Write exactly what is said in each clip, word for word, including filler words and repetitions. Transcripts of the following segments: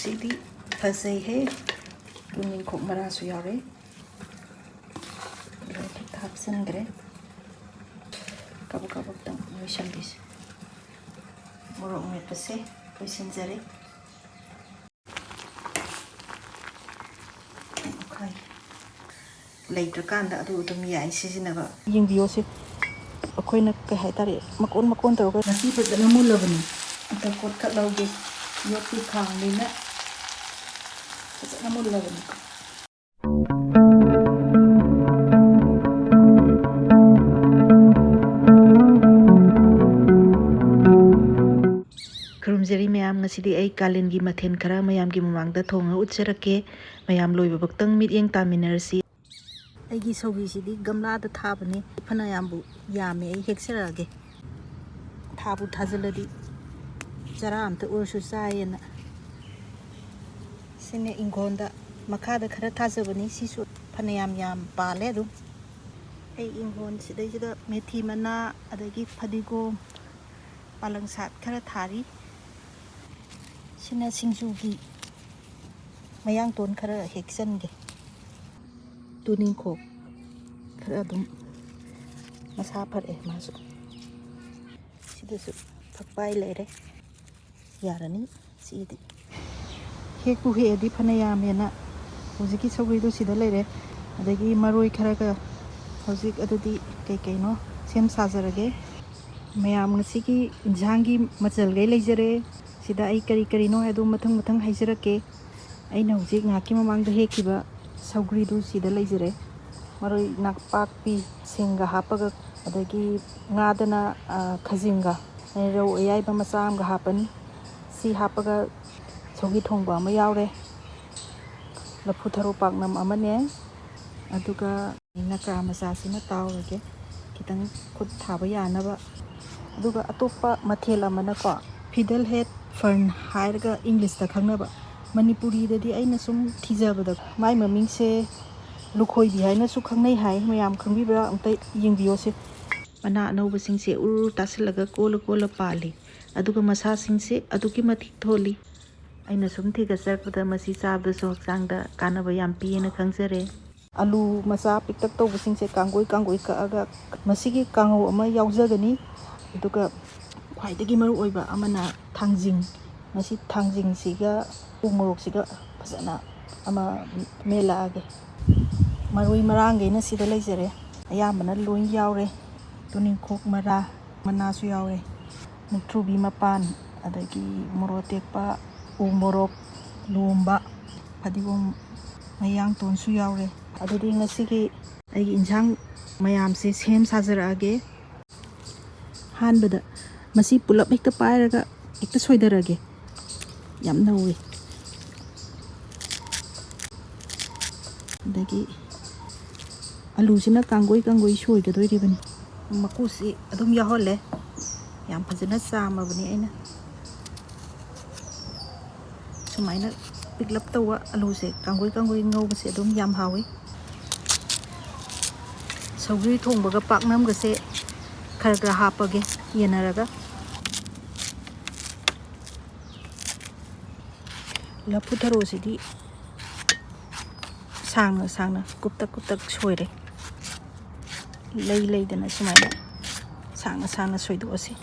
ꯁꯤꯗꯤ ꯐꯖꯩꯍꯦ꯫ ꯇꯨꯅꯤꯡꯈꯣꯛ ꯃꯔꯥꯁꯨ ꯌꯥꯎꯔꯦ꯫ ꯂꯣꯏꯅ ꯍꯥꯞꯆꯤꯟꯈ꯭ꯔꯦ꯫ ꯀꯕꯛ ꯀꯕꯛꯇꯪ ꯂꯣꯏꯁꯟꯕꯤꯁꯦ꯫ ꯃꯣꯔꯣꯛ ꯃꯦꯠꯄꯁꯦ ꯂꯣꯏꯁꯤꯟꯖꯔꯦ꯫ ꯑꯣꯈꯥꯏ꯫ ꯂꯩꯇ꯭ꯔꯀꯥꯟꯗ ꯑꯗꯨ ꯑꯗꯨꯝ ꯌꯥꯏ ꯁꯤꯖꯤꯟꯅꯕ꯫ ꯌꯦꯡꯕꯤꯌꯣ ꯁꯦ꯫ ꯑꯩꯈꯣꯏꯅ ꯀꯩ ꯍꯥꯏꯇꯥꯔꯦ, ꯃꯀꯣꯟ ꯃꯀꯣꯟ ꯇꯧꯔꯒ ꯉꯁꯤ ꯐꯖꯅ ꯃꯨꯜꯂꯕꯅꯤ꯫ ꯑꯝꯇ ꯀꯣꯠꯈꯠꯍꯧꯒꯦ꯫ ꯌꯣꯠꯀꯤ ꯈꯥꯡꯅꯤꯅ ꯐꯖꯅ ꯃꯨꯜꯂꯕꯅꯤ꯫ ꯈꯨꯔꯨꯝꯖꯔꯤ ꯃꯌꯥꯝ, ꯉꯁꯤꯗꯤ ꯑꯩ ꯀꯥꯂꯦꯟꯒꯤ ꯃꯊꯦꯜ ꯈꯔ ꯃꯌꯥꯝꯒꯤ ꯃꯃꯥꯡꯗ ꯊꯣꯡꯉ ꯎꯠꯆꯔꯛꯀꯦ꯫ ꯃꯌꯥꯝ ꯂꯣꯏꯕ ꯐꯥꯎꯇꯪ ꯃꯤꯠꯌꯦꯡ ꯇꯥꯃꯤꯟꯅꯔꯁꯤ꯫ ꯑꯩꯒꯤ ꯁꯧꯒ꯭ꯔꯤꯁꯤꯗꯤ ꯒꯝꯂꯥꯗ ꯊꯥꯕꯅꯦ, ꯐꯅꯌꯥꯝꯕꯨ ꯌꯥꯝꯃꯦ꯫ ꯑꯩ ꯍꯦꯛꯆꯔꯛꯑꯒꯦ꯫ ꯊꯥꯕꯨ ꯊꯥꯖꯤꯜꯂꯗꯤ ꯆꯔꯥ ꯑꯝꯇ ꯑꯣꯏꯔꯁꯨ ꯆꯥꯏꯌꯦꯅ꯫ ꯁꯤꯅ ꯏꯪꯈꯣꯜꯗ ꯃꯈꯥꯗ ꯈꯔ ꯊꯥꯖꯕꯅꯤ, ꯁꯤꯁꯨ ꯐꯅꯌꯥꯝ ꯌꯥꯝ ꯄꯥꯜꯂꯦ ꯑꯗꯨꯝ꯫ ꯑꯩ ꯏꯪꯈꯣꯜ ꯁꯤꯗꯩꯁꯤꯗ ꯃꯦꯊꯤ ꯃꯅꯥ, ꯑꯗꯒꯤ ꯐꯗꯤꯒꯣꯝ, ꯄꯥꯂꯪꯁꯥꯛ ꯈꯔ ꯊꯥꯔꯤ꯫ ꯁꯤꯅ ꯁꯤꯡꯖꯨꯒꯤ ꯃꯌꯥꯡꯇꯣꯟ ꯈꯔ ꯍꯦꯛꯆꯟꯒꯦ꯫ ꯇꯨꯅꯤꯡꯈꯣꯛ ꯈꯔ ꯑꯗꯨꯝ ꯃꯁꯥ ꯐꯔꯛꯑꯦ ꯃꯥꯁꯨ꯫ ꯁꯤꯗꯁꯨ ꯐꯛꯄꯥꯏ ꯂꯩꯔꯦ꯫ ꯌꯥꯔꯅꯤ ꯁꯤꯗꯤ꯫ ꯍꯦꯛꯄꯨ ꯍꯦꯛꯑꯗꯤ ꯐꯅ ꯌꯥꯝꯃꯦꯅ ꯍꯧꯖꯤꯛꯀꯤ ꯁꯧꯒ꯭ꯔꯤꯗꯨ ꯁꯤꯗ ꯂꯩꯔꯦ꯫ ꯑꯗꯒꯤ ꯃꯔꯣꯏ ꯈꯔꯒ ꯍꯧꯖꯤꯛ ꯑꯗꯨꯗꯤ ꯀꯩ ꯀꯩꯅꯣ ꯁꯦꯝ ꯁꯥꯖꯔꯒꯦ꯫ ꯃꯌꯥꯝ ꯉꯁꯤꯒꯤ ꯏꯟꯁꯥꯡꯒꯤ ꯃꯆꯜꯈꯩ ꯂꯩꯖꯔꯦ꯫ ꯁꯤꯗ ꯑꯩ ꯀꯔꯤ ꯀꯔꯤꯅꯣ ꯍꯥꯏꯗꯣ ꯃꯊꯪ ꯃꯊꯪ ꯍꯥꯏꯖꯔꯛꯀꯦ꯫ ꯑꯩꯅ ꯍꯧꯖꯤꯛ ꯉꯥꯏꯍꯥꯛꯀꯤ ꯃꯃꯥꯡꯗ ꯍꯦꯛꯈꯤꯕ ꯁꯧꯒ꯭ꯔꯤꯗꯨ ꯁꯤꯗ ꯂꯩꯖꯔꯦ꯫ ꯃꯔꯣꯏ ꯅꯥꯄꯥꯛꯄꯤ, ꯁꯤꯡꯒ ꯍꯥꯞꯄꯒ, ꯑꯗꯒꯤ ꯉꯥꯗꯅ, ꯑ, ꯈꯖꯤꯡꯒ, ꯑꯗꯩ ꯔꯧ ꯑꯌꯥꯏꯕ ꯃꯆꯥ ꯑꯃꯒ ꯍꯥꯞꯄꯅꯤ꯫ ꯁꯤ ꯍꯥꯞꯄꯒ ꯁꯧꯒ꯭ꯔꯤ ꯊꯣꯡꯕ ꯑꯃ ꯌꯥꯎꯔꯦ꯫ ꯂꯐꯨ ꯊꯔꯣ ꯄꯥꯛꯅꯝ ꯑꯃꯅꯦ꯫ ꯑꯗꯨꯒ ꯅꯀ꯭ꯔꯥ ꯃꯆꯥꯁꯤꯃ ꯇꯥꯎꯔꯒꯦ, ꯈꯤꯇꯪ ꯈꯨꯠ ꯊꯥꯕ ꯌꯥꯅꯕ꯫ ꯑꯗꯨꯒ ꯑꯇꯣꯞꯄ ꯃꯊꯦꯜ ꯑꯃꯅꯀꯣ, ꯐꯤꯗꯜ ꯍꯦꯠ ꯐꯔꯟ ꯍꯥꯏꯔꯒ ꯏꯪꯂꯤꯁꯇ ꯈꯪꯅꯕ, ꯃꯅꯤꯄꯨꯔꯤꯗꯗꯤ ꯑꯩꯅ ꯁꯨꯝ ꯊꯤꯖꯕꯗ ꯃꯥꯏ ꯃꯃꯤꯡꯁꯦ ꯂꯨꯈꯣꯏꯕꯤ ꯍꯥꯏꯅꯁꯨ ꯈꯪꯅꯩ ꯍꯥꯏ꯫ ꯃꯌꯥꯝ ꯈꯪꯕꯤꯕ꯭ꯔꯥ? ꯑꯝꯇ ꯌꯦꯡꯕꯤꯌꯣꯁꯦ꯫ ꯃꯅꯥ ꯑꯅꯧꯕꯁꯤꯡꯁꯦ ꯎꯔꯨ ꯎꯔꯨ ꯇꯥꯁꯤꯜꯂꯒ ꯀꯣꯜꯂ ꯀꯣꯜꯂ ꯄꯥꯜꯂꯤ꯫ ꯑꯗꯨꯒ ꯃꯁꯥꯁꯤꯡꯁꯦ ꯑꯗꯨꯛꯀꯤ ꯃꯇꯤꯛ ꯊꯣꯜꯂꯤ꯫ ꯑꯩꯅ ꯁꯨꯝ ꯊꯤꯒꯠꯆꯔꯛꯄꯗ ꯃꯁꯤ ꯆꯥꯕꯗꯁꯨ ꯍꯛꯆꯥꯡꯗ ꯀꯥꯟꯅꯕ ꯌꯥꯝ ꯄꯤꯌꯦꯅ ꯈꯪꯖꯔꯦ꯫ ꯑꯂꯨ ꯃꯆꯥ ꯄꯤꯛꯇꯛ ꯇꯧꯕꯁꯤꯡꯁꯦ ꯀꯥꯡꯒꯣꯏ ꯀꯥꯡꯒꯣꯏ ꯀꯛꯑꯒ ꯃꯁꯤꯒꯤ ꯀꯥꯡꯍꯧ ꯑꯃ ꯌꯥꯎꯖꯒꯅꯤ꯫ ꯑꯗꯨꯒ ꯈ꯭ꯋꯥꯏꯗꯒꯤ ꯃꯔꯨ ꯑꯣꯏꯕ ꯑꯃꯅ ꯊꯥꯡꯖꯤꯡ꯫ ꯃꯁꯤ ꯊꯥꯡꯖꯤꯡꯁꯤꯒ ꯎ ꯃꯣꯔꯣꯛꯁꯤꯒ ꯐꯖꯅ ꯑꯃ ꯃꯦꯠꯂꯛꯑꯒꯦ꯫ ꯃꯔꯣꯏ ꯃꯔꯥꯡꯈꯩꯅ ꯁꯤꯗ ꯂꯩꯖꯔꯦ꯫ ꯑꯌꯥꯝꯕꯅ ꯂꯣꯏ ꯌꯥꯎꯔꯦ꯫ ꯇꯨꯅꯤꯡꯈꯣꯛ ꯃꯔꯥ, ꯃꯅꯥꯁꯨ ꯌꯥꯎꯔꯦ꯫ ꯃꯨꯛꯊ꯭ꯔꯨꯕꯤ ꯃꯄꯥꯟ, ꯑꯗꯒꯤ ꯃꯣꯔꯣꯛ ꯑꯇꯦꯛꯄ, ꯎ ꯃꯣꯔꯣꯛ, ꯂꯣꯝꯕ, ꯐꯗꯤꯒꯣꯝ ꯃꯌꯥꯡꯇꯣꯟꯁꯨ ꯌꯥꯎꯔꯦ꯫ ꯑꯗꯨꯗꯤ ꯉꯁꯤꯒꯤ ꯑꯩꯒꯤ ꯏꯟꯁꯥꯡ ꯃꯌꯥꯝꯁꯦ ꯁꯦꯝ ꯁꯥꯖꯔꯛꯑꯒꯦ꯫ ꯑꯍꯥꯟꯕꯗ ꯃꯁꯤ ꯄꯨꯂꯞ ꯍꯦꯛꯇ ꯄꯥꯏꯔꯒ ꯍꯦꯛꯇ ꯁꯣꯏꯗꯔꯒꯦ꯫ ꯌꯥꯝ ꯅꯧꯋꯦ꯫ ꯑꯗꯒꯤ ꯑꯂꯨꯁꯤꯅ ꯀꯥꯡꯒꯣꯏ ꯀꯥꯡꯒꯣꯏ ꯁꯣꯏꯒꯗꯣꯏꯔꯤꯕꯅꯤ꯫ ꯃꯀꯨꯁꯤ ꯑꯗꯨꯝ ꯌꯥꯎꯍꯜꯂꯦ꯫ ꯌꯥꯝ ꯐꯖꯅ ꯆꯥꯝꯃꯕꯅꯤ ꯑꯩꯅ꯫ ꯁꯨꯃꯥꯏꯅ ꯄꯤꯛꯂꯞ ꯇꯧꯕ ꯑꯂꯨꯁꯦ ꯀꯥꯡꯒꯣꯏ ꯀꯥꯡꯒꯣꯏ ꯉꯧꯕꯁꯦ ꯑꯗꯨꯝ ꯌꯥꯝ ꯍꯥꯎꯋꯤ꯫ ꯁꯧꯒ꯭ꯔꯤ ꯊꯣꯡꯕꯒ ꯄꯥꯛꯅꯝꯒꯁꯦ ꯈꯔ ꯈꯔ ꯍꯥꯞꯄꯒꯦ ꯌꯦꯟꯅꯔꯒ꯫ ꯂꯐꯨ ꯊꯔꯣꯁꯤꯗꯤ ꯁꯥꯡꯅ ꯁꯥꯡꯅ ꯀꯨꯞꯇꯛ ꯀꯨꯞꯇꯛ ꯁꯣꯏꯔꯦ꯫ ꯂꯩ ꯂꯩꯗꯅ ꯁꯨꯃꯥꯏꯅ ꯁꯥꯡꯅ ꯁꯥꯡꯅ ꯁꯣꯏꯗꯣꯛꯑꯁꯤ꯫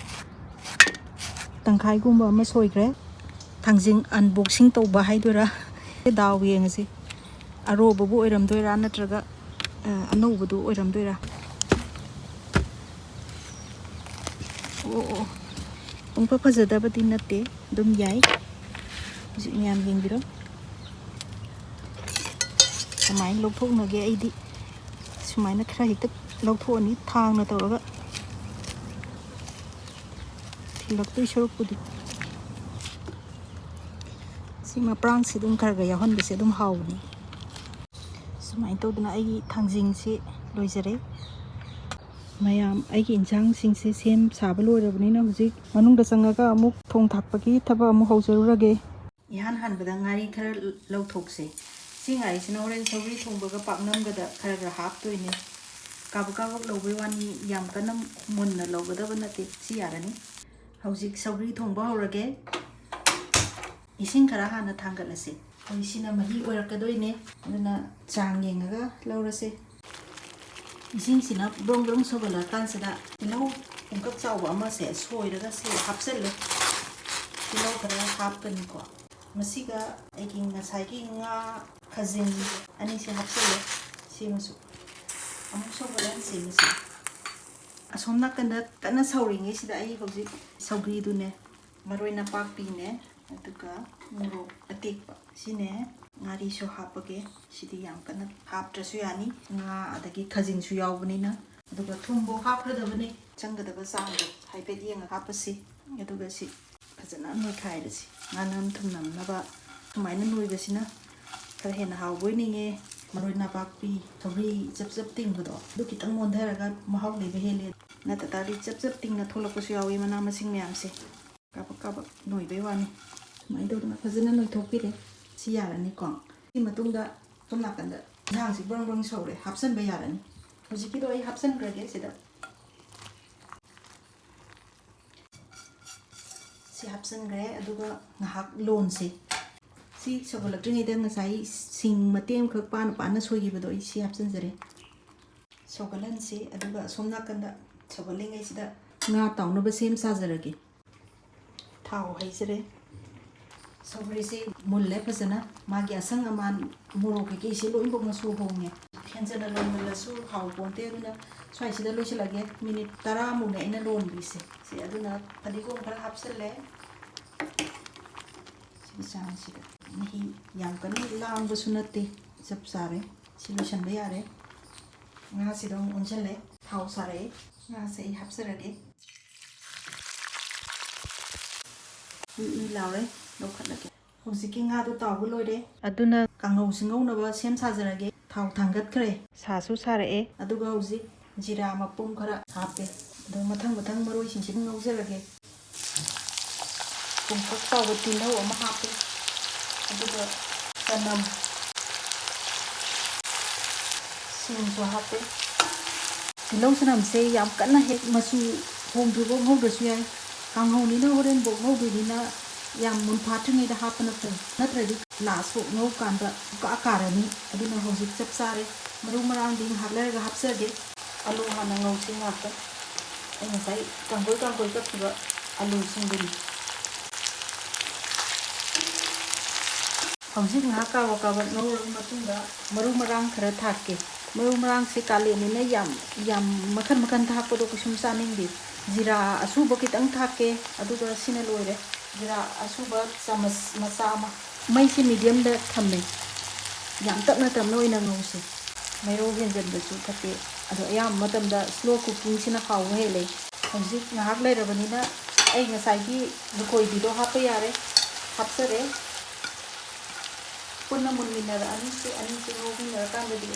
ꯇꯪꯈꯥꯏꯒꯨꯝꯕ ꯑꯃ ꯁꯣꯏꯈ꯭ꯔꯦ꯫ ꯊꯥꯡꯖꯤꯡ unboxing ꯇꯧꯕ ꯍꯥꯏꯗꯣꯏꯔꯥ? ꯗꯥꯎ ꯌꯦꯡꯉꯁꯤ꯫ ꯑꯔꯣꯕꯕꯨ ꯑꯣꯏꯔꯝꯗꯣꯏꯔꯥ ꯅꯠꯇ꯭ꯔꯒ, ꯑ, ꯑꯅꯧꯕꯗꯨ ꯑꯣꯏꯔꯝꯗꯣꯏꯔꯥ? ꯑꯣ, ꯑꯣ, ꯑꯣ꯫ ꯄꯨꯡꯐ ꯐꯖꯗꯕꯗꯤ ꯅꯠꯇꯦ, ꯑꯗꯨꯝ ꯌꯥꯏ꯫ ꯍꯧꯖꯤꯛ ꯃꯌꯥꯝ ꯌꯦꯡꯕꯤꯔꯣ꯫ ꯀꯃꯥꯏꯅ ꯂꯧꯊꯣꯛꯅꯒꯦ? ꯑꯩꯗꯤ ꯁꯨꯃꯥꯏꯅ ꯈꯔ ꯍꯦꯛꯇ ꯂꯧꯊꯣꯛꯑꯅꯤ, ꯊꯥꯡꯅ ꯇꯧꯔꯒ꯫ ꯊꯤꯜꯂꯛꯇꯣꯏ ꯁꯔꯨꯛꯄꯨꯗꯤ꯫ ꯁꯤ ꯃꯄ꯭ꯔꯥꯡꯁꯤ ꯑꯗꯨꯝ ꯈꯔ ꯈꯔ ꯌꯥꯎꯍꯟꯕꯁꯦ ꯑꯗꯨꯝ ꯍꯥꯎꯕꯅꯤ꯫ ꯁꯨꯃꯥꯏꯅ ꯇꯧꯗꯅ ꯑꯩꯒꯤ ꯊꯥꯡꯖꯤꯡꯁꯤ ꯂꯣꯏꯖꯔꯦ꯫ ꯃꯌꯥꯝ, ꯑꯩꯒꯤ ꯏꯟꯁꯥꯡꯁꯤꯡꯁꯦ ꯁꯦꯝ ꯁꯥꯕ ꯂꯣꯏꯔꯕꯅꯤꯅ ꯍꯧꯖꯤꯛ ꯃꯅꯨꯡꯗ ꯆꯪꯉꯒ ꯑꯃꯨꯛ ꯊꯣꯡ ꯊꯥꯛꯄꯒꯤ ꯊꯕꯛ ꯑꯃꯨꯛ ꯍꯧꯖꯔꯨꯔꯒꯦ꯫ ꯏꯍꯥꯟ ꯍꯥꯟꯕꯗ ꯉꯥꯔꯤ ꯈꯔ ꯂꯧꯊꯣꯛꯁꯦ꯫ ꯁꯤ ꯉꯥꯔꯤꯁꯤꯅ ꯍꯣꯔꯦꯟ ꯁꯧꯒ꯭ꯔꯤ ꯊꯣꯡꯕꯒ ꯄꯥꯛꯅꯝꯒꯗ ꯈꯔ ꯈꯔ ꯍꯥꯞꯇꯣꯏꯅꯦ꯫ ꯀꯥꯕꯛ ꯀꯥꯕꯛ ꯂꯧꯕꯩ ꯋꯥꯅꯤ, ꯌꯥꯝ ꯀꯟꯅ ꯃꯨꯟꯅ ꯂꯧꯒꯗꯕ ꯅꯠꯇꯦ꯫ ꯁꯤ ꯌꯥꯔꯅꯤ꯫ ꯍꯧꯖꯤꯛ ꯁꯧꯒ꯭ꯔꯤ ꯊꯣꯡꯕ ꯍꯧꯔꯒꯦ꯫ ꯏꯁꯤꯡ ꯈꯔ ꯍꯥꯟꯅ ꯊꯥꯡꯒꯠꯂꯁꯦ꯫ ꯑꯩꯈꯣꯏ ꯁꯤꯅ ꯃꯍꯤ ꯑꯣꯏꯔꯛꯀꯗꯣꯏꯅꯦ, ꯑꯗꯨꯅ ꯆꯥꯡ ꯌꯦꯡꯉꯒ ꯂꯧꯔꯁꯦ꯫ ꯏꯁꯤꯡꯁꯤꯅ ꯕ꯭ꯔꯣꯡ ꯕ꯭ꯔꯣꯡ ꯁꯧꯒꯠꯂꯛꯑꯀꯥꯟꯁꯤꯗ ꯇꯤꯜꯍꯧ ꯄꯨꯡꯀꯛ ꯆꯥꯎꯕ ꯑꯃꯁꯦ ꯁꯣꯏꯔꯒ ꯁꯤ ꯍꯥꯞꯆꯜꯂꯦ꯫ ꯇꯤꯜꯍꯧ ꯈꯔ ꯍꯥꯞꯀꯅꯤꯀꯣ꯫ ꯃꯁꯤꯒ ꯑꯩꯒꯤ ꯉꯁꯥꯏꯒꯤ ꯉꯥ ꯈꯖꯤꯡ ꯑꯅꯤꯁꯦ ꯍꯥꯞꯆꯜꯂꯦ꯫ ꯁꯤꯃꯁꯨ ꯑꯃꯨꯛ ꯁꯧꯒꯠꯍꯟꯁꯦ ꯃꯁꯤ꯫ ꯑꯁꯣꯝ ꯅꯥꯀꯟꯗ ꯀꯟꯅ ꯁꯧꯔꯤꯉꯩꯁꯤꯗ ꯑꯩ ꯍꯧꯖꯤꯛ ꯁꯧꯒ꯭ꯔꯤꯗꯨꯅꯦ, ꯃꯔꯣꯏ ꯅꯄꯥꯛꯄꯤꯅꯦ, ꯑꯗꯨꯒ ꯃꯣꯔꯣꯛ ꯑꯇꯦꯛꯄ ꯁꯤꯅꯦ, ꯉꯥꯔꯤꯁꯨ ꯍꯥꯞꯄꯒꯦ꯫ ꯁꯤꯗꯤ ꯌꯥꯝ ꯀꯟꯅ ꯍꯥꯞꯇ꯭ꯔꯁꯨ ꯌꯥꯅꯤ, ꯉꯥ ꯑꯗꯒꯤ ꯈꯖꯤꯡꯁꯨ ꯌꯥꯎꯕꯅꯤꯅ꯫ ꯑꯗꯨꯒ ꯊꯨꯝꯕꯨ ꯍꯥꯞꯈ꯭ꯔꯗꯕꯅꯤ, ꯆꯪꯒꯗꯕ ꯆꯥꯡꯗꯣ ꯍꯥꯏꯐꯦꯠ ꯌꯦꯡꯉꯒ ꯍꯥꯞꯄꯁꯤ꯫ ꯑꯗꯨꯒ ꯁꯤ ꯐꯖꯅ ꯅꯣꯏꯈꯥꯏꯔꯁꯤ꯫ ꯉꯥꯅꯝ ꯊꯨꯝꯅꯝꯅꯕ ꯁꯨꯃꯥꯏꯅ ꯅꯣꯏꯕꯁꯤꯅ ꯈꯔ ꯍꯦꯟꯅ ꯍꯥꯎꯕ ꯑꯣꯏꯅꯤꯡꯉꯦ꯫ ꯃꯔꯣꯏ ꯅꯄꯥꯛꯄꯤ, ꯁꯧꯒ꯭ꯔꯤ ꯆꯞ ꯆꯞ ꯇꯤꯡꯕꯗꯣ, ꯑꯗꯨ ꯈꯤꯇꯪ ꯃꯣꯟꯊꯔꯒ ꯃꯍꯥꯎ ꯂꯩꯕ ꯍꯦꯜꯂꯦ꯫ ꯅꯠꯇ ꯇꯥꯔꯗꯤ ꯆꯞ ꯆꯞ ꯇꯤꯡꯅ ꯊꯣꯛꯂꯛꯄꯁꯨ ꯌꯥꯎꯏ ꯃꯅꯥ ꯃꯁꯤꯡ ꯃꯌꯥꯝꯁꯦ꯫ ꯀꯥꯕꯛ ꯀꯥꯕꯛ ꯅꯣꯏꯕꯩ ꯋꯥꯅꯤ꯫ ꯁꯨꯃꯥꯏꯅ ꯇꯧꯗꯅ ꯐꯖꯅ ꯅꯣꯏꯊꯣꯛꯄꯤꯔꯦ꯫ ꯁꯤ ꯌꯥꯔꯅꯤꯀꯣ꯫ ꯁꯤ ꯃꯇꯨꯡꯗ ꯁꯣꯝ ꯅꯥꯀꯟꯗ ꯌꯦꯟꯁꯥꯡꯁꯤ ꯕ꯭ꯔꯪ ꯕ꯭ꯔꯪ ꯁꯧꯔꯦ, ꯍꯥꯞꯆꯤꯟꯕ ꯌꯥꯔꯅꯤ꯫ ꯍꯧꯖꯤꯛꯀꯤꯗꯣ ꯑꯩ ꯍꯥꯞꯆꯤꯟꯈ꯭ꯔꯒꯦ ꯁꯤꯗ꯫ ꯁꯤ ꯍꯥꯞꯆꯤꯟꯈ꯭ꯔꯦ, ꯑꯗꯨꯒ ꯉꯥꯏꯍꯥꯛ ꯂꯣꯟꯁꯤ꯫ ꯁꯤ ꯁꯧꯒꯠꯂꯛꯇ꯭ꯔꯤꯉꯩꯗ ꯉꯁꯥꯏ ꯁꯤꯡ ꯃꯇꯦꯛ ꯑꯃꯈꯛ ꯄꯥꯅ ꯄꯥꯅ ꯁꯣꯏꯈꯤꯕꯗꯣ ꯑꯩ ꯁꯤ ꯍꯥꯞꯆꯤꯟꯖꯔꯦ꯫ ꯁꯧꯒꯠꯍꯟꯁꯤ, ꯑꯗꯨꯒ ꯑꯁꯣꯝ ꯅꯥꯀꯟꯗ ꯁꯧꯒꯠꯂꯤꯉꯩꯁꯤꯗ ꯉꯥ ꯇꯥꯎꯅꯕ ꯁꯦꯝ ꯁꯥꯖꯔꯒꯦ꯫ ꯊꯥꯎ ꯍꯩꯖꯔꯦ꯫ ꯁꯧꯒ꯭ꯔꯤꯁꯤ ꯃꯨꯜꯂꯦ ꯐꯖꯅ, ꯃꯥꯒꯤ ꯑꯁꯪ ꯑꯃꯥꯟ ꯃꯣꯔꯣꯛ ꯀꯩꯀꯩꯁꯤ ꯂꯣꯏꯅꯃꯛ ꯃꯆꯨ ꯍꯣꯡꯉꯦ꯫ ꯍꯦꯟꯖꯟꯅ ꯂꯣꯟꯃꯜꯂꯁꯨ ꯍꯥꯎꯄꯣꯟꯇꯦ, ꯑꯗꯨꯅ ꯁ꯭ꯋꯥꯏꯁꯤꯗ ꯂꯣꯏꯁꯤꯜꯂꯒꯦ꯫ ꯃꯤꯅꯤꯠ ꯇꯔꯥꯃꯨꯛꯅꯦ ꯑꯩꯅ ꯂꯣꯟꯕꯤꯁꯦ꯫ ꯁꯤ ꯑꯗꯨꯅ ꯐꯗꯤꯒꯣꯝ ꯈꯔ ꯍꯥꯞꯆꯜꯂꯦ꯫ ꯁꯤꯒꯤ ꯆꯥꯡꯁꯤꯗ ꯃꯍꯤ ꯌꯥꯝ ꯀꯟꯅ ꯂꯥꯡꯕꯁꯨ ꯅꯠꯇꯦ, ꯆꯞ ꯆꯥꯔꯦ꯫ ꯁꯤ ꯂꯣꯏꯁꯤꯟꯕ ꯌꯥꯔꯦ꯫ ꯉꯥꯁꯤꯗ ꯑꯃꯨꯛ ꯑꯣꯟꯁꯤꯜꯂꯦ꯫ ꯊꯥꯎ ꯁꯥꯔꯛꯑꯦ꯫ ꯉꯥꯁꯦ ꯑꯩ ꯍꯥꯞꯆꯔꯒꯦ꯫ ꯎꯏ ꯎꯏ ꯂꯥꯎꯔꯦ, ꯂꯧꯈꯠꯂꯒꯦ꯫ ꯍꯧꯖꯤꯛꯀꯤ ꯉꯥꯗꯣ ꯇꯥꯎꯕ ꯂꯣꯏꯔꯦ꯫ ꯑꯗꯨꯅ ꯀꯥꯡꯉꯧꯁꯤ ꯉꯧꯅꯕ ꯁꯦꯝ ꯁꯥꯖꯔꯒꯦ꯫ ꯊꯥꯎ ꯊꯥꯡꯒꯠꯈ꯭ꯔꯦ꯫ ꯁꯥꯁꯨ ꯁꯥꯔꯛꯑꯦ꯫ ꯑꯗꯨꯒ ꯍꯧꯖꯤꯛ ꯖꯤꯔꯥ ꯃꯄꯨꯝ ꯈꯔ ꯍꯥꯞꯄꯦ꯫ ꯑꯗꯣ ꯃꯊꯪ ꯃꯊꯪ ꯃꯔꯣꯏꯁꯤꯡꯁꯤ ꯑꯗꯨꯝ ꯉꯧꯖꯔꯒꯦ꯫ ꯄꯨꯡꯀꯛ ꯇꯥꯎꯕ ꯇꯤꯜꯍꯧ ꯑꯃ ꯍꯥꯞꯄꯦ꯫ ꯑꯗꯨꯒ ꯆꯅꯝ, ꯁꯤꯡꯁꯨ ꯍꯥꯞꯄꯦ꯫ ꯇꯤꯜꯍꯧ ꯆꯅꯝꯁꯦ ꯌꯥꯝ ꯀꯟꯅ ꯍꯦꯛ ꯃꯆꯨ ꯍꯣꯡꯗ꯭ꯔꯤꯐꯥꯎ ꯉꯧꯗ꯭ꯔꯁꯨ ꯌꯥꯏ꯫ ꯀꯥꯡꯍꯧꯅꯤꯅ ꯍꯣꯔꯦꯟꯐꯥꯎ ꯉꯧꯗꯣꯏꯅꯤꯅ ꯌꯥꯝ ꯃꯨꯟꯐꯥꯠꯇ꯭ꯔꯤꯉꯩꯗ ꯍꯥꯞꯄꯅ ꯐꯩ, ꯅꯠꯇ꯭ꯔꯗꯤ ꯂꯥꯁ ꯁꯣꯛ ꯉꯧꯀꯥꯟꯗ ꯄꯨꯀꯥ ꯀꯥꯔꯅꯤ꯫ ꯑꯗꯨꯅ ꯍꯧꯖꯤꯛ ꯆꯞ ꯆꯥꯔꯦ꯫ ꯃꯔꯨ ꯃꯔꯥꯡꯗꯤ ꯉꯥꯏꯍꯥꯛ ꯂꯩꯔꯒ ꯍꯥꯞꯆꯒꯦ꯫ ꯑꯂꯨ ꯍꯥꯟꯅ ꯉꯧꯁꯤ ꯉꯥꯛꯇꯪ꯫ ꯑꯩ ꯉꯁꯥꯏ ꯀꯥꯡꯒꯣꯏ ꯀꯥꯡꯒꯣꯏ ꯀꯛꯈꯤꯕ ꯑꯂꯨꯁꯤꯡꯗꯨꯅꯤ꯫ ꯍꯧꯖꯤꯛ ꯉꯥꯏꯍꯥꯛ ꯀꯥꯕꯛ ꯀꯥꯕꯛ ꯉꯧꯔꯕ ꯃꯇꯨꯡꯗ ꯃꯔꯨ ꯃꯔꯥꯡ ꯈꯔ ꯊꯥꯛꯀꯦ꯫ ꯃꯔꯨ ꯃꯔꯥꯡꯁꯦ ꯀꯥꯂꯦꯟꯅꯤꯅ ꯌꯥꯝ, ꯌꯥꯝ ꯃꯈꯟ ꯃꯈꯟ ꯊꯥꯛꯄꯗꯣ ꯀꯩꯁꯨꯝ ꯆꯥꯅꯤꯡꯗꯦ꯫ ꯖꯤꯔꯥ ꯑꯁꯨꯕ ꯈꯤꯇꯪ ꯊꯥꯛꯀꯦ, ꯑꯗꯨꯒ ꯁꯤꯅ ꯂꯣꯏꯔꯦ꯫ ꯖꯤꯔꯥ ꯑꯁꯨꯕ ꯆꯥꯃꯁ ꯃꯆꯥ ꯑꯃ꯫ ꯃꯩꯁꯤ ꯃꯤꯗꯤꯌꯝꯗ ꯊꯝꯃꯦ꯫ ꯌꯥꯝ ꯇꯞꯅ ꯇꯞꯅ ꯑꯣꯏꯅ ꯉꯧꯁꯤ꯫ ꯃꯩꯔꯧ ꯍꯦꯟꯖꯟꯕꯁꯨ ꯐꯠꯇꯦ꯫ ꯑꯗꯣ ꯑꯌꯥꯝꯕ ꯃꯇꯝꯗ ꯁ꯭ꯂꯣ ꯀꯨꯀꯤꯡꯁꯤꯅ ꯍꯥꯎꯕ ꯍꯦꯜꯂꯦ꯫ ꯍꯧꯖꯤꯛ ꯉꯥꯏꯍꯥꯛ ꯂꯩꯔꯕꯅꯤꯅ ꯑꯩ ꯉꯁꯥꯏꯒꯤ ꯂꯨꯀꯣꯏꯕꯤꯗꯣ ꯍꯥꯞꯄ ꯌꯥꯔꯦ꯫ ꯍꯥꯞꯆꯔꯦ꯫ ꯄꯨꯟꯅ ꯃꯨꯟꯃꯤꯟꯅꯔꯛꯑꯅꯤ꯫ ꯁꯤ ꯑꯅꯤꯁꯤ ꯉꯧꯃꯤꯟꯅꯔꯀꯥꯟꯗꯗꯤ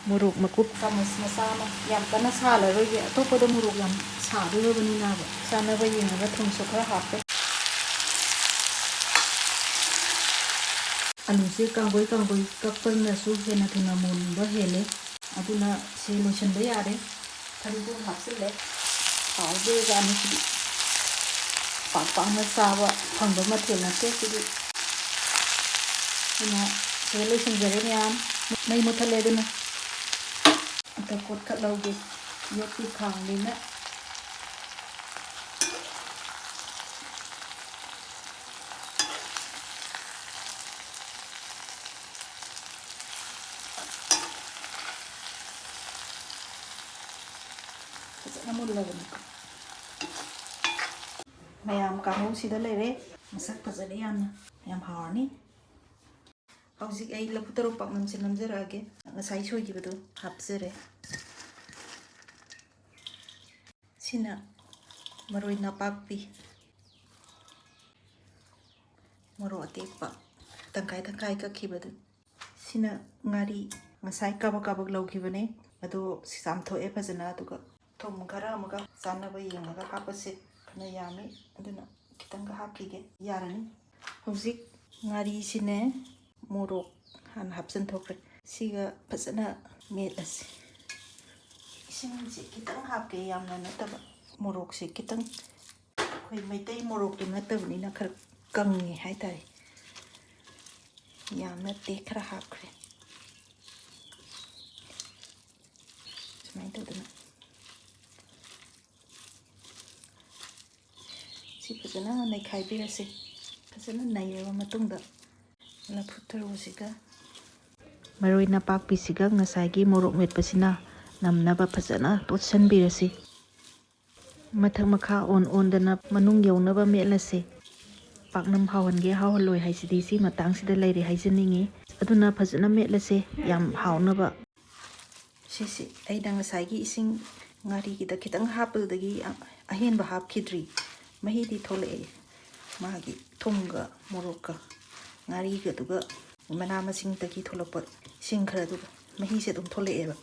ꯃꯣꯔꯣꯛ ꯃꯀꯨꯞ ꯆꯥꯃꯁ ꯃꯆꯥ ꯑꯃ, ꯌꯥꯝ ꯀꯟꯅ ꯁꯥꯍꯜꯂꯔꯣꯏꯒꯦ, ꯑꯇꯣꯞꯄꯗ ꯃꯣꯔꯣꯛ ꯌꯥꯝ ꯁꯥꯗꯣꯔꯕꯅꯤꯅꯕ꯫ ꯆꯥꯅꯕ ꯌꯦꯡꯉꯒ ꯊꯨꯝꯁꯨ ꯈꯔ ꯍꯥꯞꯄꯦ꯫ ꯑꯂꯨꯁꯦ ꯀꯥꯡꯒꯣꯏ ꯀꯥꯡꯒꯣꯏ ꯀꯛꯄꯅꯁꯨ ꯍꯦꯟꯅ ꯊꯨꯅ ꯃꯨꯟꯕ ꯍꯦꯜꯂꯦ꯫ ꯑꯗꯨꯅ ꯁꯤ ꯂꯣꯏꯁꯤꯟꯕ ꯌꯥꯔꯦ꯫ ꯐꯗꯤꯒꯣꯝ ꯍꯥꯞꯆꯤꯜꯂꯦ꯫ ꯍꯥꯎꯗꯣꯏꯖꯥꯠꯅꯤ ꯁꯤꯗꯤ꯫ ꯄꯥꯛ ꯄꯥꯛꯅ ꯆꯥꯕ ꯐꯪꯕ ꯃꯊꯦꯜ ꯅꯠꯇꯦ ꯁꯤꯗꯤ꯫ ꯑꯗꯨꯅ ꯁꯤꯗ ꯂꯣꯏꯁꯤꯟꯖꯔꯦ ꯃꯌꯥꯝ꯫ ꯃꯩ ꯃꯨꯠꯊꯠꯂꯦ ꯑꯗꯨꯅ꯫ ꯑꯝꯇ ꯀꯣꯠꯈꯠꯍꯧꯒꯦ꯫ ꯌꯣꯠꯀꯤ ꯈꯥꯡꯅꯤꯅ꯫ ꯐꯖꯅ ꯃꯨꯜꯂꯕꯅꯤꯀꯣ꯫ ꯃꯌꯥꯝ ꯀꯥꯡꯍꯧꯁꯤꯗ ꯂꯩꯔꯦ꯫ ꯃꯁꯛ ꯐꯖꯔꯦ ꯌꯥꯝꯅ꯫ ꯌꯥꯝ ꯍꯥꯎꯔꯅꯤ꯫ ꯍꯧꯖꯤꯛ ꯑꯩ ꯂꯐꯨ ꯊꯔꯣ ꯄꯥꯛꯅꯝꯁꯦ ꯅꯝꯖꯔꯛꯑꯒꯦ꯫ ꯉꯁꯥꯏ ꯁꯣꯏꯈꯤꯕꯗꯣ ꯍꯥꯞꯆꯔꯦ꯫ ꯁꯤꯅ ꯃꯔꯣꯏ ꯅꯄꯥꯛꯄꯤ, ꯃꯣꯔꯣꯛ ꯑꯇꯦꯛꯄ ꯇꯪꯈꯥꯏ ꯇꯪꯈꯥꯏ ꯀꯛꯈꯤꯕꯗꯨ꯫ ꯁꯤꯅ ꯉꯥꯔꯤ, ꯉꯁꯥꯏ ꯀꯥꯕꯛ ꯀꯥꯕꯛ ꯂꯧꯈꯤꯕꯅꯦ, ꯑꯗꯣ ꯆꯥꯝꯊꯣꯛꯑꯦ ꯐꯖꯅ, ꯑꯗꯨꯒ ꯊꯨꯝ ꯈꯔ ꯑꯃꯒ ꯆꯥꯟꯅꯕ ꯌꯦꯡꯉꯒ ꯍꯥꯞꯄꯁꯦ꯫ ꯐꯅ ꯌꯥꯝꯃꯤ, ꯑꯗꯨꯅ ꯈꯤꯇꯪꯒ ꯍꯥꯞꯈꯤꯒꯦ, ꯌꯥꯔꯅꯤ꯫ ꯍꯧꯖꯤꯛ ꯉꯥꯔꯤꯁꯤꯅꯦ, ꯃꯣꯔꯣꯛ ꯍꯥꯟꯅ ꯍꯥꯞꯆꯤꯟꯊꯣꯛꯈ꯭ꯔꯦ꯫ ꯁꯤꯒ ꯐꯖꯅ ꯃꯦꯠꯂꯁꯤ꯫ ꯁꯤꯡꯁꯦ ꯈꯤꯇꯪ ꯍꯥꯞꯀꯦ, ꯌꯥꯝꯅ ꯅꯠꯇꯕ꯫ ꯃꯣꯔꯣꯛꯁꯦ ꯈꯤꯇꯪ, ꯑꯩꯈꯣꯏ ꯃꯩꯇꯩ ꯃꯣꯔꯣꯛꯇꯨ ꯅꯠꯇꯕꯅꯤꯅ ꯈꯔ ꯀꯪꯉꯦ ꯍꯥꯏꯇꯥꯔꯦ꯫ ꯌꯥꯝ ꯅꯠꯇꯦ, ꯈꯔ ꯍꯥꯞꯈ꯭ꯔꯦ꯫ ꯁꯨꯃꯥꯏꯅ ꯇꯧꯗꯅ ꯁꯤ ꯐꯖꯅ ꯅꯩꯈꯥꯏꯕꯤꯔꯁꯤ꯫ ꯐꯖꯅ ꯅꯩꯔꯕ ꯃꯇꯨꯡꯗ ꯂꯐꯨ ꯊꯔꯣꯁꯤꯒ ꯃꯔꯣꯏ ꯅꯄꯥꯛꯄꯤꯁꯤꯒ ꯉꯁꯥꯏꯒꯤ ꯃꯣꯔꯣꯛ ꯃꯦꯠꯄꯁꯤꯅ ꯅꯝꯅꯕ ꯐꯖꯅ ꯇꯣꯠꯁꯤꯟꯕꯤꯔꯁꯤ꯫ ꯃꯊꯛ ꯃꯈꯥ ꯑꯣꯟ ꯑꯣꯟꯗꯅ ꯃꯅꯨꯡ ꯌꯧꯅꯕ ꯃꯦꯠꯂꯁꯤ꯫ ꯄꯥꯛꯅꯝ ꯍꯥꯎꯍꯟꯒꯦ ꯍꯥꯎꯍꯜꯂꯣꯏ ꯍꯥꯏꯁꯤꯗꯤ ꯁꯤ ꯃꯇꯥꯡꯁꯤꯗ ꯂꯩꯔꯦ ꯍꯥꯏꯖꯅꯤꯡꯉꯤ꯫ ꯑꯗꯨꯅ ꯐꯖꯅ ꯃꯦꯠꯂꯁꯦ ꯌꯥꯝ ꯍꯥꯎꯅꯕ꯫ ꯁꯤꯁꯤ ꯑꯩꯅ ꯉꯁꯥꯏꯒꯤ ꯏꯁꯤꯡ ꯉꯥꯔꯤꯒꯤꯗ ꯈꯤꯇꯪ ꯍꯥꯞꯄꯗꯨꯗꯒꯤ ꯑ-, ꯑꯍꯦꯟꯕ ꯍꯥꯞꯈꯤꯗ꯭ꯔꯤ꯫ ꯃꯍꯤꯗꯤ ꯊꯣꯛꯂꯛꯑꯦ꯫ ꯃꯥꯒꯤ ꯊꯨꯝꯒ ꯃꯣꯔꯣꯛꯀ ꯉꯥꯔꯤꯒꯗꯨꯒ ꯃꯅꯥ ꯃꯁꯤꯡꯗꯒꯤ ꯊꯣꯛꯂꯛꯄ ꯏꯁꯤꯡ ꯈꯔꯗꯨꯒ ꯃꯍꯤꯁꯦ ꯑꯗꯨꯝ ꯊꯣꯛꯂꯛꯑꯦꯕ꯫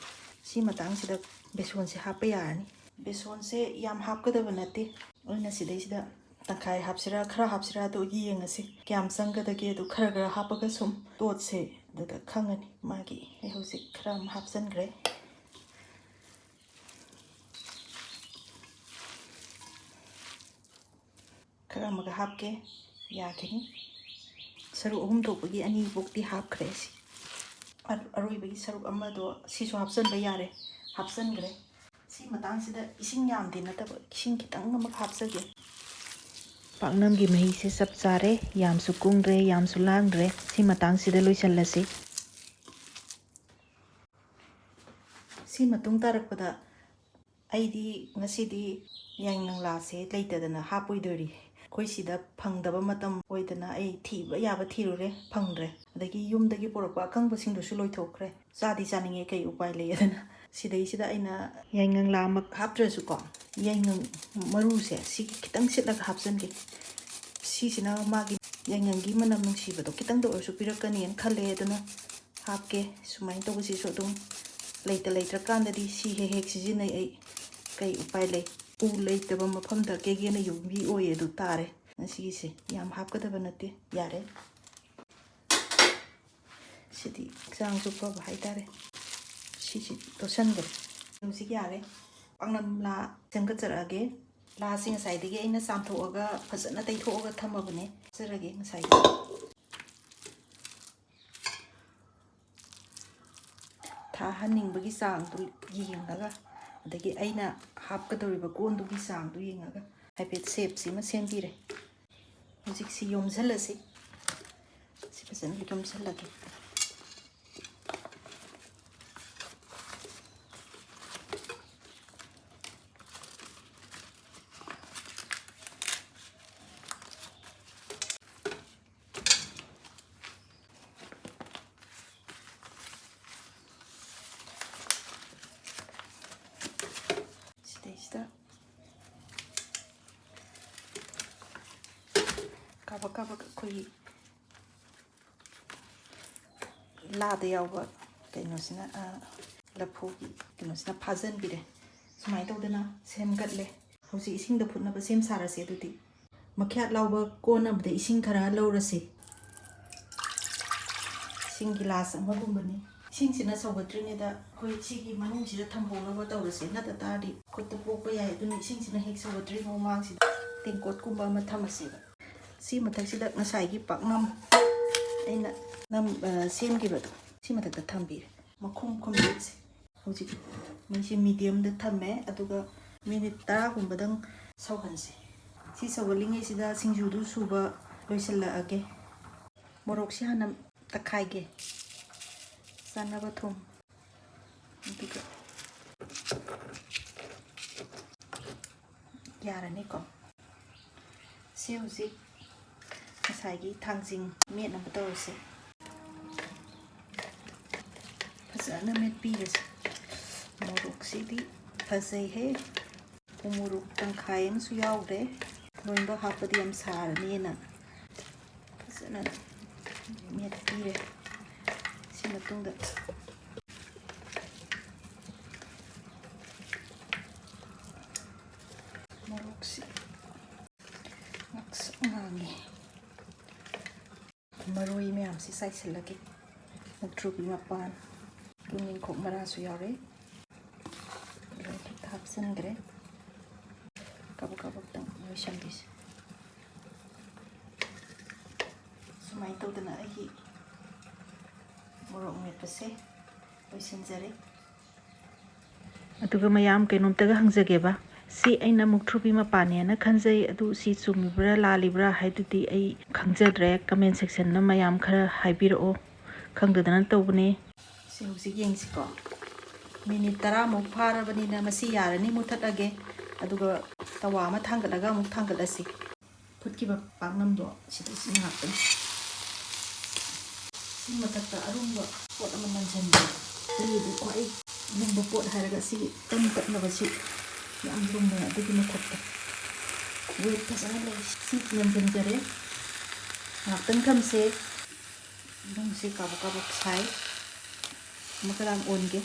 ꯁꯤ ꯃꯇꯥꯡꯁꯤꯗ ꯕꯦꯁꯣꯟꯁꯦ ꯍꯥꯞꯄ ꯌꯥꯔꯅꯤ꯫ ꯕꯦꯁꯣꯟꯁꯦ ꯌꯥꯝ ꯍꯥꯞꯀꯗꯕ ꯅꯠꯇꯦ꯫ ꯑꯗꯨꯅ ꯁꯤꯗꯩꯁꯤꯗ ꯇꯪꯈꯥꯏ ꯍꯥꯞꯁꯤꯔꯥ, ꯈꯔ ꯍꯥꯞꯁꯤꯔꯥ ꯑꯗꯨ ꯌꯦꯡꯉꯁꯤ꯫ ꯀꯌꯥꯝ ꯆꯪꯒꯗꯒꯦ ꯑꯗꯨ ꯈꯔ ꯈꯔ ꯍꯥꯞꯄꯒ ꯁꯨꯝ ꯇꯣꯠꯁꯦ꯫ ꯑꯗꯨꯗ ꯈꯪꯉꯅꯤ ꯃꯥꯒꯤ꯫ ꯑꯩ ꯍꯧꯖꯤꯛ ꯈꯔ ꯑꯃ ꯍꯥꯞꯆꯤꯟꯈ꯭ꯔꯦ꯫ ꯈꯔ ꯑꯃꯒ ꯍꯥꯞꯀꯦ꯫ ꯌꯥꯈꯤꯅꯤ꯫ ꯁꯔꯨꯛ ꯑꯍꯨꯝ ꯊꯣꯛꯄꯒꯤ ꯑꯅꯤꯃꯨꯛꯇꯤ ꯍꯥꯞꯈ꯭ꯔꯦ ꯁꯤ꯫ ꯑ-, ꯑꯔꯣꯏꯕꯒꯤ ꯁꯔꯨꯛ ꯑꯃꯗꯣ ꯁꯤꯁꯨ ꯍꯥꯞꯆꯤꯟꯕ ꯌꯥꯔꯦ꯫ ꯍꯥꯞꯆꯤꯟꯈ꯭ꯔꯦ꯫ ꯁꯤ ꯃꯇꯥꯡꯁꯤꯗ ꯏꯁꯤꯡ ꯌꯥꯝꯗꯤ ꯅꯠꯇꯕ, ꯏꯁꯤꯡ ꯈꯤꯇꯪ ꯑꯃ ꯍꯥꯞꯆꯒꯦ꯫ ꯄꯥꯛꯅꯝꯒꯤ ꯃꯍꯤꯁꯦ ꯆꯞ ꯆꯥꯔꯦ, ꯌꯥꯝꯁꯨ ꯀꯨꯡꯗ꯭ꯔꯦ, ꯌꯥꯝꯁꯨ ꯂꯥꯡꯗ꯭ꯔꯦ꯫ ꯁꯤ ꯃꯇꯥꯡꯁꯤꯗ ꯂꯣꯏꯁꯤꯜꯂꯁꯤ꯫ ꯁꯤ ꯃꯇꯨꯡ ꯇꯥꯔꯛꯄꯗ ꯑꯩꯗꯤ ꯉꯁꯤꯗꯤ ꯌꯥꯏꯉꯪꯂꯥꯁꯦ ꯂꯩꯇꯗꯅ ꯍꯥꯞꯄꯣꯏꯗꯣꯔꯤ꯫ ꯑꯩꯈꯣꯏ ꯁꯤꯗ ꯐꯪꯗꯕ ꯃꯇꯝ ꯑꯣꯏꯗꯅ ꯑꯩ ꯊꯤꯕ ꯌꯥꯕ ꯊꯤꯔꯨꯔꯦ, ꯐꯪꯗ꯭ꯔꯦ꯫ ꯑꯗꯒꯤ ꯌꯨꯝꯗꯒꯤ ꯄꯨꯔꯛꯄ ꯑꯀꯪꯕꯁꯤꯡꯗꯨꯁꯨ ꯂꯣꯏꯊꯣꯛꯈ꯭ꯔꯦ꯫ ꯆꯥꯗꯤ ꯆꯥꯅꯤꯡꯉꯦ, ꯀꯩ ꯎꯄꯥꯏ ꯂꯩ? ꯑꯗꯨꯅ ꯁꯤꯗꯩꯁꯤꯗ ꯑꯩꯅ ꯌꯥꯏꯉꯪꯂꯥꯃꯛ ꯍꯥꯞꯇ꯭ꯔꯁꯨꯀꯣ, ꯌꯥꯏꯉꯪ ꯃꯔꯨꯁꯦ ꯁꯤ ꯈꯤꯇꯪ ꯁꯤꯠꯂꯒ ꯍꯥꯞꯆꯤꯟꯒꯦ꯫ ꯁꯤꯁꯤꯅ ꯃꯥꯒꯤ ꯌꯥꯏꯉꯪꯒꯤ ꯃꯅꯝ ꯅꯨꯡꯁꯤꯕꯗꯣ ꯈꯤꯇꯪꯗ ꯑꯣꯏꯔꯁꯨ ꯄꯤꯔꯛꯀꯅꯤꯅ ꯈꯜꯂꯦ꯫ ꯑꯗꯨꯅ ꯍꯥꯞꯀꯦ꯫ ꯁꯨꯃꯥꯏꯅ ꯇꯧꯕꯁꯤꯁꯨ ꯑꯗꯨꯝ ꯂꯩꯇ ꯂꯩꯇ꯭ꯔꯀꯥꯟꯗꯗꯤ ꯁꯤ ꯍꯦꯛ ꯍꯦꯛ ꯁꯤꯖꯤꯟꯅꯩ ꯑꯩ꯫ ꯀꯩ ꯎꯄꯥꯏ ꯂꯩ? ꯎ ꯂꯩꯇꯕ ꯃꯐꯝꯗ ꯀꯦꯒꯦꯅ ꯌꯨꯝꯕꯤ ꯑꯣꯏꯌꯦ ꯑꯗꯨ ꯇꯥꯔꯦ꯫ ꯉꯁꯤꯒꯤꯁꯦ ꯌꯥꯝ ꯍꯥꯞꯀꯗꯕ ꯅꯠꯇꯦ, ꯌꯥꯔꯦ꯫ ꯁꯤꯗꯤ ꯍꯛꯆꯥꯡꯁꯨ ꯐꯕ ꯍꯥꯏꯇꯥꯔꯦ꯫ ꯁꯤꯁꯤ ꯇꯣꯠꯁꯟꯈ꯭ꯔꯦ꯫ ꯍꯧꯖꯤꯛ ꯌꯥꯔꯦ꯫ ꯄꯥꯛꯅꯝ ꯂꯥ ꯁꯦꯝꯒꯠꯆꯔꯛꯑꯒꯦ꯫ ꯂꯥꯁꯤ ꯉꯁꯥꯏꯗꯒꯤ ꯑꯩꯅ ꯆꯥꯝꯊꯣꯛꯑꯒ ꯐꯖꯅ ꯇꯩꯊꯣꯛꯑꯒ ꯊꯝꯃꯕꯅꯦ꯫ ꯆꯥꯔꯒꯦ ꯉꯁꯥꯏ꯫ ꯊꯥꯍꯟꯅꯤꯡꯕꯒꯤ ꯆꯥꯡꯗꯨ ꯌꯦꯡꯉꯒ, ꯑꯗꯒꯤ ꯑꯩꯅ ꯍꯥꯞꯀꯗꯧꯔꯤꯕ ꯀꯣꯟꯗꯨꯒꯤ ꯆꯥꯡꯗꯨ ꯌꯦꯡꯉꯒ ꯍꯥꯏꯐꯦꯠ ꯁꯦꯞꯁꯤꯃ ꯁꯦꯝꯕꯤꯔꯦ꯫ ꯍꯧꯖꯤꯛꯁꯤ ꯌꯣꯝꯁꯤꯜꯂꯁꯤ꯫ ꯁꯤ ꯐꯖꯅ ꯌꯣꯝꯁꯤꯜꯂꯒꯦ꯫ ꯁꯤꯗꯩꯁꯤꯗ ꯀꯥꯕꯛ ꯀꯥꯕꯛ ꯑꯩꯈꯣꯏꯒꯤ ꯂꯥꯗ ꯌꯥꯎꯕ ꯀꯩꯅꯣꯁꯤꯅ, ꯑ, ꯂꯐꯨꯒꯤ ꯀꯩꯅꯣꯁꯤꯅ ꯐꯥꯖꯤꯟꯕꯤꯔꯦ꯫ ꯁꯨꯃꯥꯏꯅ ꯇꯧꯗꯅ ꯁꯦꯝꯒꯠꯂꯦ꯫ ꯍꯧꯖꯤꯛ ꯏꯁꯤꯡꯗ ꯐꯨꯠꯅꯕ ꯁꯦꯝ ꯁꯥꯔꯁꯦ꯫ ꯑꯗꯨꯗꯤ ꯃꯈ꯭ꯌꯥꯠ ꯂꯥꯎꯕ ꯀꯣꯟ ꯑꯃꯗ ꯏꯁꯤꯡ ꯈꯔ ꯂꯧꯔꯁꯤ꯫ ꯏꯁꯤꯡ ꯒꯤꯂꯥꯁ ꯑꯃꯒꯨꯝꯕꯅꯤ꯫ ꯏꯁꯤꯡꯁꯤꯅ ꯁꯧꯒꯠꯇ꯭ꯔꯤꯉꯩꯗ ꯑꯩꯈꯣꯏ ꯁꯤꯒꯤ ꯃꯅꯨꯡꯁꯤꯗ ꯊꯝꯍꯧꯅꯕ ꯇꯧꯔꯁꯦ, ꯅꯠꯇ ꯇꯥꯔꯗꯤ ꯈꯨꯠꯇ ꯄꯣꯛꯄ ꯌꯥꯏ꯫ ꯑꯗꯨꯅ ꯏꯁꯤꯡꯁꯤꯅ ꯍꯦꯛ ꯁꯧꯒꯠꯇ꯭ꯔꯤꯉꯩ ꯃꯃꯥꯡꯁꯤꯗ ꯇꯦꯡꯀꯣꯠꯀꯨꯝꯕ ꯑꯃ ꯊꯝꯃꯁꯦꯕ꯫ ꯁꯤ ꯃꯊꯛꯁꯤꯗ ꯉꯁꯥꯏꯒꯤ ꯄꯥꯛꯅꯝ ꯑꯩꯅ ꯅꯝ-, ꯑ, ꯁꯦꯝꯈꯤꯕꯗꯣ ꯁꯤ ꯃꯊꯛꯇ ꯊꯝꯕꯤꯔꯦ꯫ ꯃꯈꯨꯝ ꯈꯨꯝꯕꯤꯔꯁꯦ꯫ ꯍꯧꯖꯤꯛ ꯃꯩꯁꯦ ꯃꯤꯗꯤꯌꯝꯗ ꯊꯝꯃꯦ, ꯑꯗꯨꯒ ꯃꯤꯅꯤꯠ ꯇꯔꯥꯒꯨꯝꯕꯗꯪ ꯁꯧꯍꯟꯁꯦ꯫ ꯁꯤ ꯁꯧꯍꯜꯂꯤꯉꯩꯁꯤꯗ ꯁꯤꯡꯖꯨꯗꯨ ꯁꯨꯕ ꯂꯣꯏꯁꯤꯜꯂꯛꯑꯒꯦ꯫ ꯃꯣꯔꯣꯛꯁꯤ ꯍꯥꯟꯅ ꯇꯛꯈꯥꯏꯒꯦ꯫ ꯆꯥꯅꯕ ꯊꯨꯝ, ꯑꯗꯨꯒ ꯌꯥꯔꯅꯤꯀꯣ꯫ ꯁꯤ ꯍꯧꯖꯤꯛ ꯉꯁꯥꯏꯒꯤ ꯊꯥꯡꯖꯤꯡ ꯃꯦꯠꯅꯕ ꯇꯧꯔꯁꯦ꯫ ꯐꯖꯅ ꯃꯦꯠꯄꯤꯔꯁꯦ꯫ ꯃꯣꯔꯣꯛꯁꯤꯗꯤ ꯐꯖꯩꯍꯦ꯫ ꯎꯃꯣꯔꯣꯛ ꯇꯪꯈꯥꯏ ꯑꯃꯁꯨ ꯌꯥꯎꯈ꯭ꯔꯦ꯫ ꯂꯣꯏꯅꯃꯛ ꯍꯥꯞꯄꯗꯤ ꯌꯥꯝ ꯁꯥꯔꯅꯤꯅ ꯐꯖꯅ ꯃꯦꯠꯄꯤꯔꯦ꯫ ꯁꯤ ꯃꯇꯨꯡꯗ ꯃꯣꯔꯣꯛꯁꯤ ꯉꯥꯡꯁꯪ ꯉꯥꯡꯉꯤ꯫ ꯃꯔꯣꯏ ꯃꯌꯥꯝꯁꯤ ꯆꯥꯏꯁꯤꯜꯂꯒꯦ꯫ ꯃꯨꯛꯊ꯭ꯔꯨꯕꯤ ꯃꯄꯥꯟ, ꯇꯨꯅꯤꯡꯈꯣꯛ ꯃꯔꯥꯁꯨ ꯌꯥꯎꯔꯦ꯫ ꯆꯟꯈ꯭ꯔꯦ꯫ ꯀꯕꯛ ꯀꯕꯛꯇꯪ ꯂꯣꯏꯁꯟꯕꯤꯁꯦ꯫ ꯁꯨꯃꯥꯏꯅ ꯇꯧꯗꯅ ꯑꯩꯒꯤ ꯃꯣꯔꯣꯛ ꯃꯦꯠꯄꯁꯦ ꯂꯣꯏꯁꯤꯟꯖꯔꯦ꯫ ꯑꯗꯨꯒ ꯃꯌꯥꯝ, ꯀꯩꯅꯣꯝꯇꯒ ꯍꯪꯖꯒꯦꯕ꯫ ꯁꯤ ꯑꯩꯅ ꯃꯨꯛꯊ꯭ꯔꯨꯕꯤ ꯃꯄꯥꯟꯅꯦꯅ ꯈꯟꯖꯩ, ꯑꯗꯨ ꯁꯤ ꯆꯨꯝꯃꯤꯕ꯭ꯔꯥ ꯂꯥꯜꯂꯤꯕ꯭ꯔꯥ ꯍꯥꯏꯗꯨꯗꯤ ꯑꯩ ꯈꯪꯖꯗ꯭ꯔꯦ꯫ Comment sectionꯗ ꯃꯌꯥꯝ ꯈꯔ ꯍꯥꯏꯕꯤꯔꯛꯑꯣ, ꯈꯪꯗꯗꯅ ꯇꯧꯕꯅꯦ꯫ ꯁꯤ ꯍꯧꯖꯤꯛ ꯌꯦꯡꯁꯤꯀꯣ꯫ Minute ꯇꯔꯥꯃꯨꯛ ꯐꯥꯔꯕꯅꯤꯅ ꯃꯁꯤ ꯌꯥꯔꯅꯤ, ꯃꯨꯊꯠꯂꯒꯦ꯫ ꯑꯗꯨꯒ ꯇꯋꯥ ꯑꯃ ꯊꯥꯡꯒꯠꯂꯒ ꯑꯃꯨꯛ ꯊꯥꯡꯒꯠꯂꯁꯤ꯫ ꯐꯨꯠꯈꯤꯕ ꯄꯥꯛꯅꯝꯗꯣ ꯁꯤꯗ ꯁꯤ ꯉꯥꯏꯍꯥꯛꯇꯪ, ꯁꯤ ꯃꯊꯛꯇ ꯑꯔꯨꯝꯕ ꯄꯣꯠ ꯑꯃ ꯅꯟꯁꯤꯟꯕ꯫ ꯑꯩꯒꯤꯗꯤ ꯈ꯭ꯋꯥꯏ ꯂꯨꯝꯕ ꯄꯣꯠ ꯍꯥꯏꯔꯒ ꯁꯤꯒꯤ ꯇꯟ ꯇꯛꯅꯕꯁꯤ ꯌꯥꯝ ꯂꯨꯝꯃꯦ꯫ ꯑꯗꯨꯒꯤ ꯃꯊꯛꯇ weight ꯐꯖꯅ ꯂꯩ꯫ ꯁꯤ ꯅꯟꯁꯤꯟꯖꯔꯦ꯫ ꯉꯥꯏꯍꯥꯛꯇꯪ ꯊꯝꯁꯦ꯫ ꯅꯨꯡꯁꯤ ꯀꯥꯕꯛ ꯀꯥꯕꯛ ꯁꯥꯏ꯫ ꯑꯃꯨꯛꯀ ꯗꯥꯡ ꯑꯣꯟꯒꯦ꯫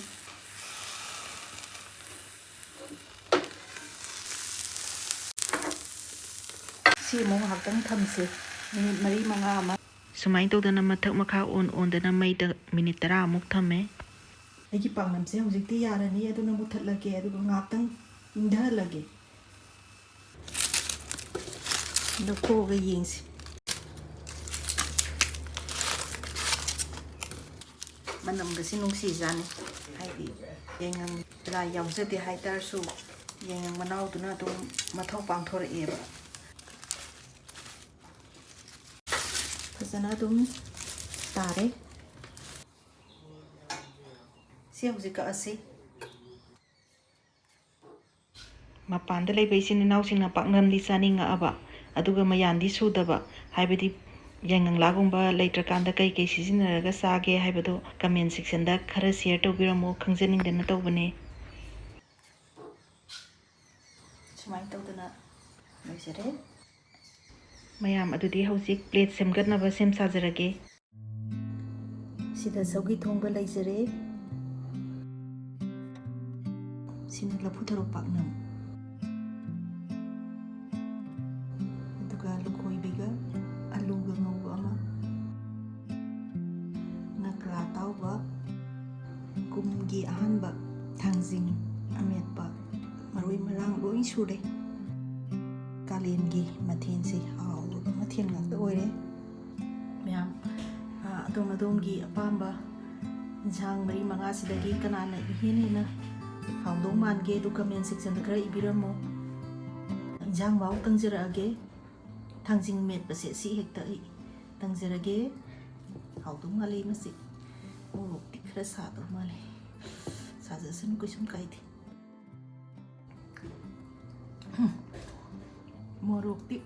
ꯁꯤ ꯑꯃꯨꯛ ꯉꯥꯏꯍꯥꯛꯇꯪ ꯊꯝꯁꯦ, ꯃꯤꯅꯤꯠ ꯃꯔꯤ ꯃꯉꯥ ꯑꯃ꯫ ꯁꯨꯃꯥꯏꯅ ꯇꯧꯗꯅ ꯃꯊꯛ ꯃꯈꯥ ꯑꯣꯟ ꯑꯣꯟꯗꯅ ꯃꯩꯗ ꯃꯤꯅꯤꯠ ꯇꯔꯥꯃꯨꯛ ꯊꯝꯃꯦ꯫ ꯑꯩꯒꯤ ꯄꯥꯛꯅꯝꯁꯦ ꯍꯧꯖꯤꯛꯇꯤ ꯌꯥꯔꯅꯤ, ꯑꯗꯨꯅ ꯃꯨꯊꯠꯂꯒꯦ, ꯑꯗꯨꯒ ꯉꯥꯏꯍꯥꯛꯇꯪ ꯏꯪꯊꯍꯜꯂꯒꯦ꯫ ꯂꯧꯊꯣꯛꯑꯒ ꯌꯦꯡꯁꯤ꯫ ꯃꯅꯝꯒꯁꯤ ꯅꯨꯡꯁꯤꯖꯥꯠꯅꯤ꯫ ꯍꯥꯏꯗꯤ ꯌꯥꯏꯉꯪ ꯂꯥ ꯌꯥꯎꯖꯗꯦ ꯍꯥꯏꯇꯥꯔꯁꯨ, ꯌꯥꯏꯉꯪ ꯃꯅꯥꯎꯗꯨꯅ ꯑꯗꯨꯝ ꯃꯊꯧ ꯄꯥꯡꯊꯣꯔꯛꯑꯦꯕ꯫ ꯐꯖꯅ ꯑꯗꯨꯝ ꯇꯥꯔꯦ꯫ ꯁꯤ ꯍꯧꯖꯤꯛ ꯀꯛꯑꯁꯤ꯫ ꯃꯄꯥꯟꯗ ꯂꯩꯕ ꯏꯆꯤꯟ ꯏꯅꯥꯎꯁꯤꯡꯅ ꯄꯥꯛꯅꯝꯗꯤ ꯆꯥꯅꯤꯡꯉꯛꯑꯕ, ꯑꯗꯨꯒ ꯃꯌꯥꯟꯗꯤ ꯁꯨꯗꯕ, ꯍꯥꯏꯕꯗꯤ ꯌꯥꯏꯉꯪꯂꯥꯒꯨꯝꯕ ꯂꯩꯇ꯭ꯔꯀꯥꯟꯗ ꯀꯩ ꯀꯩ ꯁꯤꯖꯤꯟꯅꯔꯒ ꯆꯥꯒꯦ ꯍꯥꯏꯕꯗꯣ comment sectionꯗ ꯈꯔ share ꯇꯧꯕꯤꯔꯝꯃꯣ, ꯈꯪꯖꯅꯤꯡꯗꯅ ꯇꯧꯕꯅꯦ꯫ ꯁꯨꯃꯥꯏꯅ ꯇꯧꯗꯅ ꯂꯣꯏꯖꯔꯦ꯫ ꯃꯌꯥꯝ, ꯑꯗꯨꯗꯤ ꯍꯧꯖꯤꯛ plate ꯁꯦꯝꯒꯠꯅꯕ ꯁꯦꯝ ꯁꯥꯖꯔꯒꯦ꯫ ꯁꯤꯗ ꯁꯧꯒꯤ ꯊꯣꯡꯕ ꯂꯩꯖꯔꯦ꯫ ꯁꯤꯅ ꯂꯐꯨ ꯊꯔꯣ ꯄꯥꯛꯅꯝ꯫ ꯑꯗꯨꯒ ꯂꯨꯀꯣꯏꯕꯤꯒ ꯑꯂꯨꯒ ꯉꯧꯕ ꯑꯃ꯫ ꯉꯀ꯭ꯔꯥ ꯑꯇꯥꯎꯕ꯫ ꯀꯨꯝꯒꯤ ꯑꯍꯥꯟꯕ ꯊꯥꯡꯖꯤꯡ ꯑꯃꯦꯠꯄ꯫ ꯂꯣꯏ ꯁꯨꯔꯦ꯫ ꯀꯥꯂꯦꯟꯒꯤ ꯃꯊꯦꯜꯁꯦ ꯍꯥꯎꯔꯕ ꯃꯊꯦꯜ ꯉꯥꯛꯇ ꯑꯣꯏꯔꯦ꯫ ꯃꯌꯥꯝ, ꯑ, ꯑꯗꯣꯝ ꯑꯗꯣꯝꯒꯤ ꯑꯄꯥꯝꯕ ꯏꯟꯁꯥꯡ ꯃꯔꯤ ꯃꯉꯥꯁꯤꯗꯒꯤ ꯀꯅꯥꯅ ꯏꯍꯦꯟ ꯍꯦꯟꯅ ꯍꯥꯎꯗꯧ ꯃꯥꯟꯒꯦ? ꯑꯗꯨ comment sectionꯗ ꯈꯔ ꯏꯕꯤꯔꯝꯃꯣ꯫ ꯏꯟꯁꯥꯡ ꯃꯍꯥꯎ ꯇꯪꯖꯔꯛꯑꯒꯦ꯫ ꯊꯥꯡꯖꯤꯡ ꯃꯦꯠꯄꯁꯦ ꯁꯤ ꯍꯦꯛꯇ ꯑꯩ ꯇꯪꯖꯔꯒꯦ꯫ ꯍꯥꯎꯗꯧ ꯃꯥꯜꯂꯦ ꯃꯁꯤ꯫ ꯃꯣꯔꯣꯛꯇꯤ ꯈꯔ ꯁꯥꯗꯧ ꯃꯥꯜꯂꯦ꯫ ꯁꯥꯖꯁꯅꯨ, ꯀꯩꯁꯨꯝ ꯀꯥꯏꯗꯦ꯫ ꯎꯝ, ꯃꯣꯔꯣꯛꯇꯤ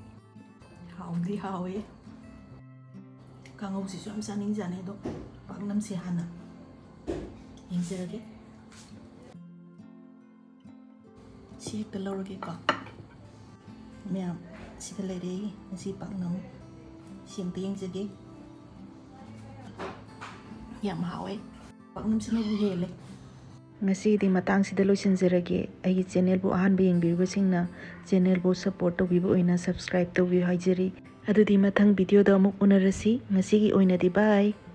ꯍꯥꯎꯗꯤ ꯍꯥꯎꯋꯦ꯫ ꯀꯥꯡꯍꯧꯁꯤꯁꯨ ꯌꯥꯝ ꯆꯥꯅꯤꯡꯖꯥꯅꯤ, ꯑꯗꯣ ꯄꯥꯛꯅꯝꯁꯦ ꯍꯥꯟꯅ ꯌꯦꯡꯖꯔꯒꯦ꯫ ꯁꯤ ꯍꯦꯛꯇ ꯂꯧꯔꯒꯦꯀꯣ꯫ ꯃꯌꯥꯝ, ꯁꯤꯗ ꯂꯩꯔꯦ ꯉꯁꯤ ꯄꯥꯛꯅꯝ꯫ ꯁꯤ ꯑꯝꯇ ꯌꯦꯡꯖꯒꯦ꯫ ꯌꯥꯝ ꯍꯥꯎꯋꯦ꯫ ꯄꯥꯛꯅꯝꯁꯤꯅꯕꯨ ꯍꯦꯜꯂꯦ꯫ ꯉꯁꯤꯒꯤꯗꯤ ꯃꯇꯥꯡꯁꯤꯗ ꯂꯣꯏꯁꯤꯟꯖꯔꯒꯦ꯫ ꯑꯩꯒꯤ channelꯕꯨ ꯑꯍꯥꯟꯕ ꯌꯦꯡꯕꯤꯔꯤꯕꯁꯤꯡꯅ channelꯕꯨ support ꯇꯧꯕꯤꯕ ꯑꯣꯏꯅ subscribe ꯇꯧꯕꯤꯌꯨ ꯍꯥꯏꯖꯔꯤ꯫ ꯑꯗꯨꯗꯤ ꯃꯊꯪ videoꯗ ꯑꯃꯨꯛ ꯎꯅꯔꯁꯤ꯫ ꯉꯁꯤꯒꯤ ꯑꯣꯏꯅꯗꯤ bye꯫